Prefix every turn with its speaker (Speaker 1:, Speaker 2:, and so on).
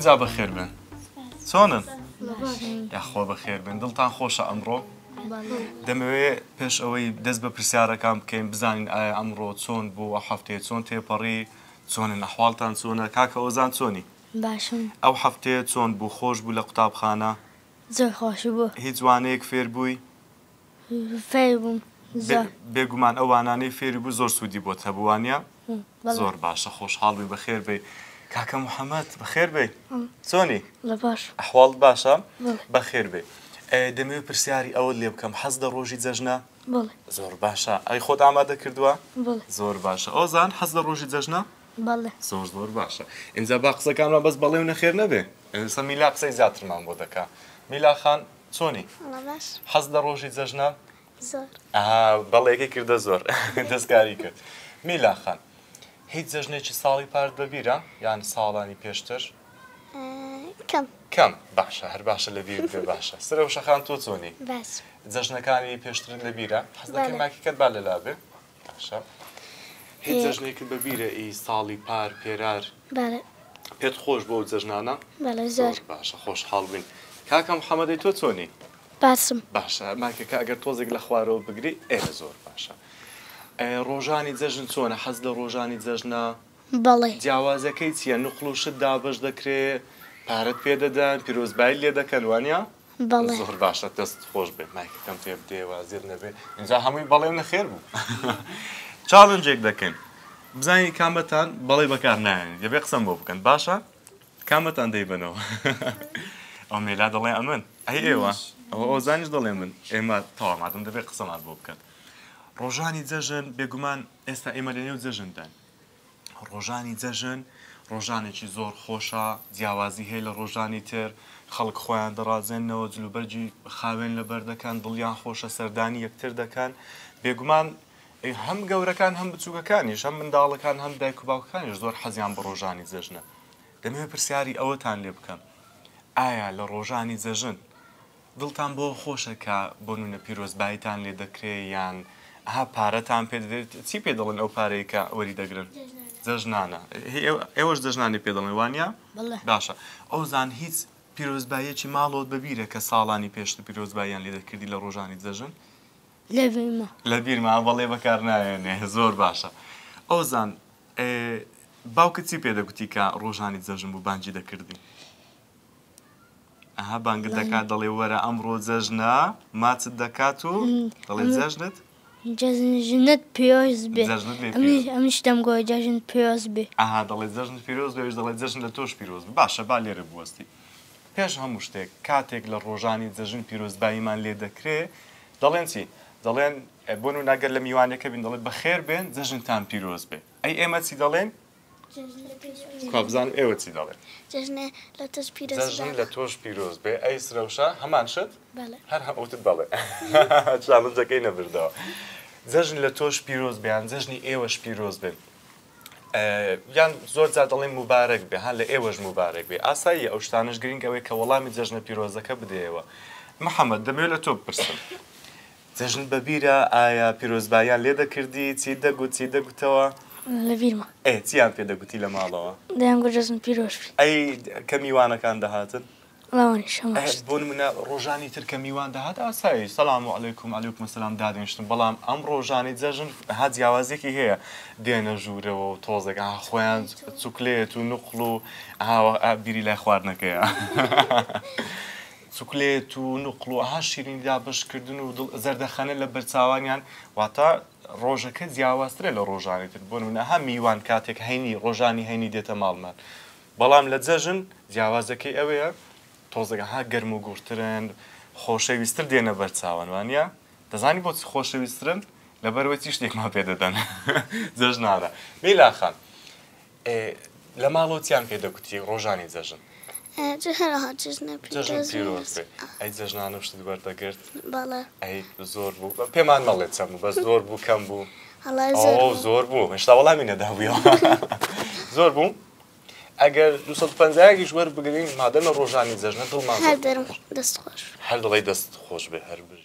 Speaker 1: جا بەخێر بێن. چۆنن؟ یاخوا بەخێر بێن. دڵتان خۆشە ئەمڕۆ؟ دەمەوێ پێش ئەوەی دەست بە پرسیارەکان بکەین بزانین ئایا ئەمڕۆ چۆن بوو ئەو هەفتەیە چۆن تێپەڕی چۆنن ئەحواڵتان چۆنە کاکە ئۆزان چۆنی؟
Speaker 2: باشم.
Speaker 1: ئەو هەفتەیە چۆن بوو خۆش بوو لە قوتابخانە؟
Speaker 2: زۆر خۆش بوو.
Speaker 1: هیچ وانەیەک فێر بووی؟
Speaker 2: فێر بووم زۆر.
Speaker 1: بێگومان ئەو وانانەی فێری بوو زۆر سوودی بۆت هەبوو وانیە؟ زۆر باشە خۆشحاڵ بووین بەخێر بێی کاکە محەممەد بەخێر بێی چۆنی؟
Speaker 2: باش.
Speaker 1: ئەحواڵت باشە؟ بەخێر بێی دەمەوێت پرسیاری ئەوەت لێ بکەم حەز لە ڕۆژی جەژنە؟
Speaker 2: بەڵێ.
Speaker 1: زۆر باشە ئەی خۆت ئامادە کردووە؟
Speaker 2: بەڵێ.
Speaker 1: زۆر باشە ئۆزان حەز لە ڕۆژی جەژنە؟
Speaker 2: بەڵێ.
Speaker 1: زۆر زۆر باشە ئینجا با قسەکانمان بەس بەڵێ و نەخێر نەبێ ئێستا میلا قسەی زیاترمان بۆ دەکا میلا خان چۆنی؟
Speaker 3: وەڵا باش.
Speaker 1: حەز لە ڕۆژی جەژنە؟
Speaker 3: زۆر.
Speaker 1: ئەها بەڵێکەی کردە زۆر دەستکاری کرد. میلا خان هیچ جەژنێکی ساڵی پارت بەبیرە یان ساڵانی پێشتر؟
Speaker 3: کەم.
Speaker 1: کەم باشە هەر باشە لە بیرت بێ باشە. سرەوشە خان تۆ چۆنی؟
Speaker 3: باش.
Speaker 1: جەژنەکانی پێشترت لە بیرە؟ حەز دەکەی ماکەکەت با لەلا بێ؟ باشە هیچ جەژنێکت بە بیرە ئی ساڵی پار پێرار؟
Speaker 3: بەڵێ.
Speaker 1: پێت خۆش بوو ئەو جەژنانە؟
Speaker 3: بەڵێ زۆر.
Speaker 1: باشە خۆشحاڵ بووین. کاکە محەمەد ئەی تۆ چۆنی؟
Speaker 2: باشم.
Speaker 1: باشە مایکەکە ئەگەر تۆزێک لە خوارەوە بگری ئێ زۆر باشە. ڕۆژانی جەژن چۆنە؟ حەز لە ڕۆژانی جەژنە؟
Speaker 2: بەڵێ.
Speaker 1: جیاوازەکەی چییە؟ نوقڵ و شت دابەش دەکرێ، پارەت پێ دەدەن، پیرۆزبایت لێ دەکەن وانییە؟
Speaker 2: بەڵێ.
Speaker 1: زۆر باشە دەست خۆش بێ مایکەکەم پێ بدێ وازیت نەبێ ئینجا هەمووی بەڵێ و نەخێر بوو challenge ێک دەکەین بزانین کامەتان بەڵێ بەکار نایەنێت دەبێ قسەم بۆ بکەن باشە کامەتان دەیبەنەوە ئەو مێلا دەڵێ ئەمن ئەی ئێوە ئەوە ئۆزانیش دەڵێ من ئێمە تەواو مادەم دەبێ قسەمان بۆ بکەن ڕۆژانی جەژن بێگومان ئێستا ئێمە لەنێو جەژندان ڕۆژانی جەژن ڕۆژانێکی زۆر خۆشە، جیاوازی هەیە لە ڕۆژانی تر، خەڵک خۆیان دەڕازێننەوە، جلوبەرگی خاوێن لەبەر دەکەن، دڵیان خۆشە، سەردانی یەکتر دەکەن، بێگومان هەم گەورەکان هەم بچووکەکانیش، هەم منداڵەکان هەم دایک و باوکەکانیش زۆر حەزیان بە ڕۆژانی جەژنە. دەمەوێت پرسیاری ئەوەتان لێ بکەم، ئایا لە ڕۆژانی جەژن دڵتان بەوە خۆشە کە بۆ نمونە پیرۆزباییتان لێ دەکرێ یان ئەها پارەتان پێ دەدرێت چی پێ دەڵێن ئەو پارەی کە وەری دەگرن جەژنانە ئێوەش جەژنانی پێ دەڵێن وانە باشە ئەوزان هیچ پیرۆزباییەکی ماڵەوەت بەبیرە کە ساڵانی پێشتر پیرۆزباییان لێ دەکردی لە ڕۆژانی جەژن
Speaker 2: لەبیرمە
Speaker 1: لەبیرمە بەڵێ بەکار نایەنێ زۆر باشە ئەوزان باوکت چی پێ دەگوتی کە ڕۆژانی جەژن بوو بانگی دەکردی ئەها بانگت دەکات دەڵێ وەرە ئەمڕۆ جەژنە ماچت دەکات و دەڵێ جەژنت
Speaker 2: جەژنت پیرۆز بێ
Speaker 1: جەژنت لێ پیرۆز
Speaker 2: ئەمنیش دەمگۆ جەژن پیرۆز بێ
Speaker 1: ئەها دەڵێ جەژنت پیرۆز بێ ئەویش دەڵێ جەژن لە تۆش پیرۆز بێ باشە با لێرە بوەستی پێش هەموو شتێک کاتێک لە ڕۆژانی جەژن پیرۆزباییمان لێ دەکرێ دەڵێن چی دەڵێن بۆ نمونە گەر لە میوانەکە بین دەڵێ بەخێر بێن جەژنتان پیرۆز بێ ئەی ئێمە چی دەڵێن کوا بزانم ئێوە چی دەڵێن؟
Speaker 3: جەژنێ لە تۆش پیرۆز
Speaker 1: جەژن لە تۆش پیرۆز بێ. ئەی سرەوشە هەمان شت؟
Speaker 3: بەڵێ.
Speaker 1: هەر وتت بەڵێ. challenge ەکەی نەبردەوە. جەژن لە تۆش پیرۆز بێ یان جەژنی ئێوەش پیرۆز بێ. یان زۆر جار دەڵێن موبارەک بێ ها لە ئێوەش موبارەک بێ. ئاساییە ئەو شتانەش گرینگ ئەوەیە کە وەڵامی جەژنە پیرۆزەکە بدەیەوە. محەممەد دەمەوێت لە تۆ بپرسم. جەژنت بە بیرە ئایا پیرۆزباییان لێ دەکردی چیت دەگوت چیت دەگوتەوە؟
Speaker 2: لە بیرمە.
Speaker 1: ئێ چیان پێ دەگوتی لە ماڵەوە؟
Speaker 2: دەیانگوت جەژنت پیرۆز بی.
Speaker 1: ئەی کە میوانەکان دەهاتن؟
Speaker 2: ئەوانیش هەمان شت.
Speaker 1: بۆ نمونە ڕۆژانی تر کە میوان دەهات ئاسایی سەلام و عەلەیکوم عەلەیکوم سەلام دادەنیشتن بەڵام ئەم ڕۆژانەی جەژن ها جیاوازیەکی هەیە دێنە ژوورەوە و تۆزێک ها خۆیان چوکلێت و نوقڵ و ها بیری لای خواردنەکەیە. چوکلێت و نوقڵ و ئەها شیرینی دابەش کردن و دڵ زەردەخەنە لە بەرچاوانیان واتە ڕۆژەکە جیاوازترە لە ڕۆژانی تر بۆ نمونە ئەها میوان کاتێک هەینی ڕۆژانی هەینی دێتە ماڵمان بەڵام لە جەژن جیاوازەکەی ئەوەیە تۆزێک ئەها گەرم و گوڕترن خۆشەویستر دێنە بەرچاوان وانە دەزانی بۆچی خۆشەویسترن لەبەرئەوەی چی شتێکمان پێ دەدەن جەژنانە میلا خان لە ماڵەوە چیان پێ دەگوتی ڕۆژانی جەژن؟
Speaker 3: هەروەها جەژنە
Speaker 1: جەژن پیرۆز بێ. ئەی جەژنانە شتت وەردەگرت؟
Speaker 3: بەڵێ.
Speaker 1: ئەی زۆر بوو؟ پێمان مەڵێ چەند بوو بەس زۆر بوو کەم بوو؟
Speaker 3: وەڵا زۆر
Speaker 1: بوو. زۆر بوو هێشتا وەڵامی نەدابوویەوە. زۆر بوو؟ ئەگەر 250 یش وەربگرین مادەم لە ڕۆژانی جەژنە دڵمان
Speaker 3: هەر دەرم دەست خۆش.
Speaker 1: هەر دەڵێی دەست خۆش بێ هەر بژی.